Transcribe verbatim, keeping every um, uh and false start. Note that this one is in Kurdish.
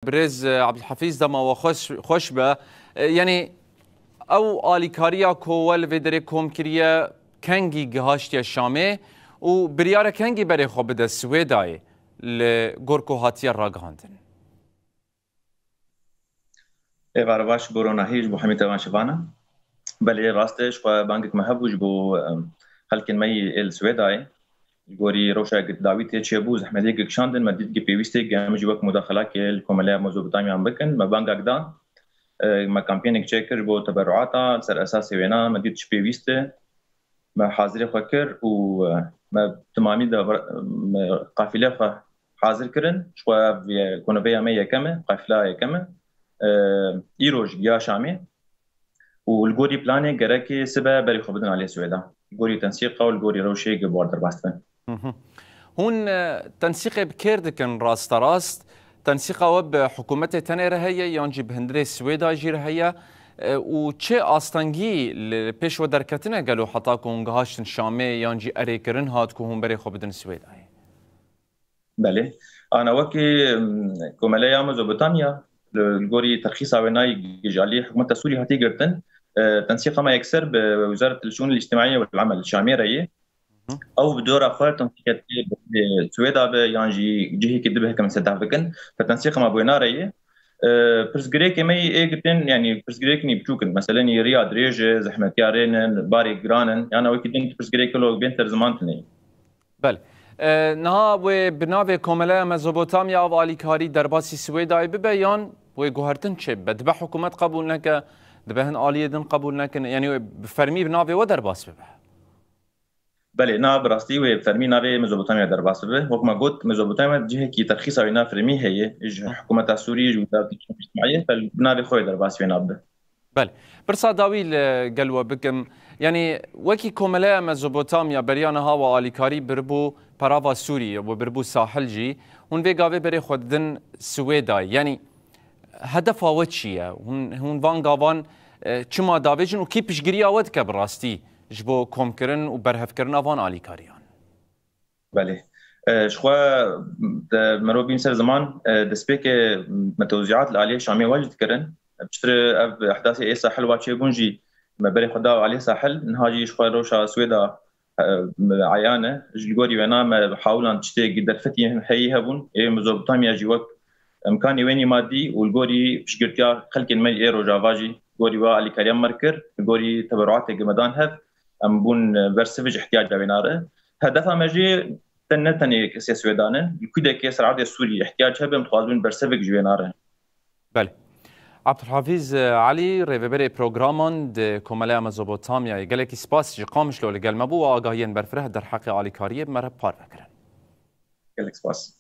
Birêz, e, Abdulhafiz, dema we xweş, xweş be. E, yanî ew alîkariya ku we li vê derê kom kiriye, kengî gihaştiye Şamê û biryare kengî berê xwe bide Swêdayê li gor ku hatiye ragihandin? Êvara baş bo ronahî ji bo hemî tevan şivana. Belê, rast e, ji xwe bangek me hebû ji bo, em, xelkên me yê ê li Swêdayê. Ji gorî rewşa dawî tê çêbû, zehmetiyek kişandin, me dît ki pêwîst e, em jî wek mudaxilakê li Komeleya Mezopotamyan bikin. Me bangek dan, e, me kampênek çêkir ji bo teberuata, li ser esasê wêna me dît çi pêwîst e. Me hazirê xwe kir û, e, me timamî de vir-, me qafîlê xwe hazir kirin. Ji xwe ev ye, konoveya me yekem e, qafîla yekem e. E, îro ji giya Şamê û li gorî planê gerekê sibe berê xwe bidin alê Swêda. Li gorî tensîqa û li gorî rewşê gi bar derbas dibin. Hı hı. Hûn, e, tensîqê bi kêr dikin rasterast? Tensîqa we bi hikûmetê tenê re heye yan jî bi hundirê Swêda jî re heye? E, û çi astengî li pêş we derketine gelo heta ku hûn gihaştin Şamê yan jî erê kirin hat ku hûn berê xwe bidin Swêdayê? Belê. Ana wekî, em, Komeleya Mezopotamya, li, li gorî terxîsa wê nayê ji alî hikûmeta Sûrî hatiye girtin, e, tensîqa me yekser bi Wezaret el-Şûn el-Îctimaiyye wel Emel Şamê re ye. Hı. Ew bi dora xwe tensîqê tê bi Swêda be yan jî cihekî dibe heke sedef bikin, bi tensîqa me bi wê nare ye. E, pirsgirêkê me yê ê girtin, yanî pirsgirêkên biçûk in. Meselên yê riya dirêj e, zehmetiya rê ne, barê giran in. Yana wekî din pirsgirêkê lo bên ter ziman tune ye. Belê. E, niha wê bi navê Komeleya Mezopotamya ev alîkarî derbasî Swêdayê bibe yan wê guhertin çê bibe? Dibe hikûmet qebûl neke, dibe hin aliyê din qebûl nekin, yanî wê bi fermî bi navê we derbas bibe? Belê, na bi rastî wê bi fermî navê Mezopotamya derbas bibe. Wek me got, Mezopotamya cihekî terxîsa wê na fermî heye, ji hikûmeta Sûriyê, ji Wezareta Şûn Îctimaiyê, bi navê xwe wê derbas wê na bibe. Belê. Pirsa dawî li gel we bikim. Yanî wekî Komeleya Mezopotamya beriya niha we alîkarî biribû perava Sûriyê, we biribû sahil jî. Hûn vê gavê berê xwe didin Swêdayê. Yanî hedefa we çi ye? Hûn, hûn van gavan, e, çima davêjin û kî piştgiriya we dike bi rastî ji bo komkirin û berhevkirina van alîkariyan? Belê. E, ji xwe de mirov bîn ser ziman, e, destpêkê me tewzîat li aliyê Şamê we jî dikirin. Piştre ev ehdasê ê sahil wa çêbûn jî me berê xwe da aliyê sahil. Niha jî ji xwe rewşa Swêda, e, eyan e. Ji li gorî wêna me hawlan tiştê derfetî heyî hebûn. Ê Mezopotamya jî wek imkanê wênî madî û li gorî piştgirtiya xelkên me ê rojava jî gorî we alîkariya me kir. Li gorî teberuatê gi me dan hev. Em bûn bersivij ihtiyaca wê nare. Hedefa me jî te ne tenê kesê Swêdan e. Li kudekê ser erdê Sûrî ihtiyac hebe, em dixwazin bersivik ji wê nare. Belê. Abdulhafiz Elî, rêveberê programan di Komeleya Mezopotamyayê. Gelekî spas ji Qamişlo li gel me bû û agahiyên berfireh derheqê alîkariyê bi me re parve kirin. Gelek spas.